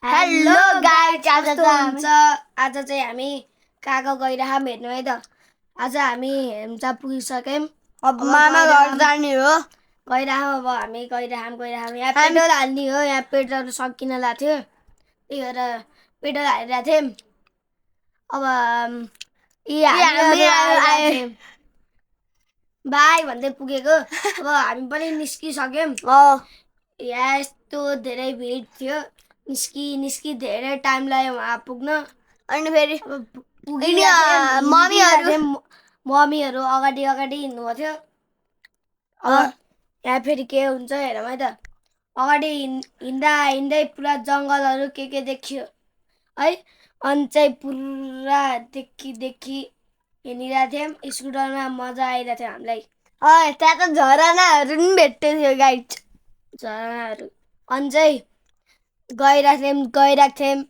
Hello guys, आज चाहिँ हामी कहाँ गइरहेछौँ हेर्नु है त। आज हामी हेम्चा पुगिसक्यौँ। अब मामा घर जाने हो। गइरहेछौँ अब हामी गइरहेछौँ। यहाँ पेट्रोल हाल्ने हो। यहाँ पेट्रोल सकिन लाग्थ्यो, त्यही भएर पेट्रोल हालिरहेको थियौँ। अब हामी बाई भन्दै पुगेको। अब हामी पनि निस्किसक्यौँ। यहाँ यस्तो धेरै भिड थियो, निस्की धेरै टाइम लाग्यो वहाँ पुग्न। अनि फेरि मम्मीहरू अगाडि हिँड्नु थियो। अब यहाँ फेरि के हुन्छ हेरौँ है त। अगाडि हिँड्दै पुरा जङ्गलहरू के देखियो है। अनि चाहिँ पुरा देखि हिँडिरहेको थियौँ। स्कुटरमा मजा आइरहेको थियो हामीलाई। त्यहाँ त झरनाहरू पनि भेट्दै थियो गाइस। झरनाहरू अनि चाहिँ गइरहेको थियौँ।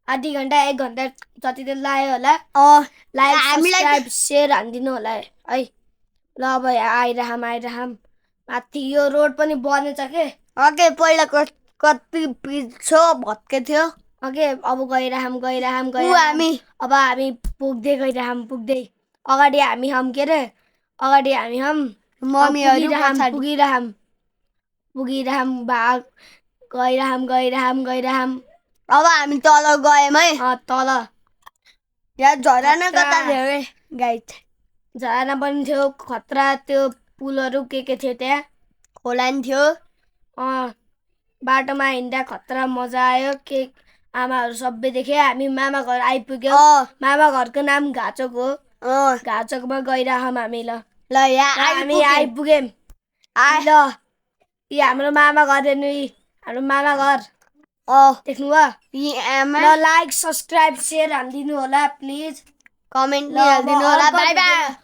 आधी घन्टा 1 घन्टा जति त लाग्यो होला। लाइक सब्सक्राइब सेयर हानिदिनु होला है। ल अब यहाँ आइरहौँ। माथि यो रोड पनि बनेछ के। पहिला कति पिछो भत्के थियो। अब गइरहौँ। अब हामी पुग्दै गइरहौँ। अगाडि हामी मम्मीहरू पुगिरहौँ भाग गइरहौँ। अब हामी तल गयौँ है। तल यहाँ झरना कता थियो रे गाइस। झरना पनि थियो, खतरा त्यो पुलहरू के थियो त्यहाँ। खोला नि थियो। बाटोमा हिँड्दा खतरा मजा आयो। के आमाहरू सबै देखे। हामी मामा घर आइपुग्यो। मामा घरको नाम घाचोक हो। घाचोकमा गइरहौँ हामी। ल हामी आइपुग्यौँ। ल यी हाम्रो मामा घर हेर्नु। हाम्रो मामा घर देख्नु भयो। लाइक सब्सक्राइब सेयर हानिदिनु होला प्लिज। कमेन्ट हालिदिनु होला। Bye bye.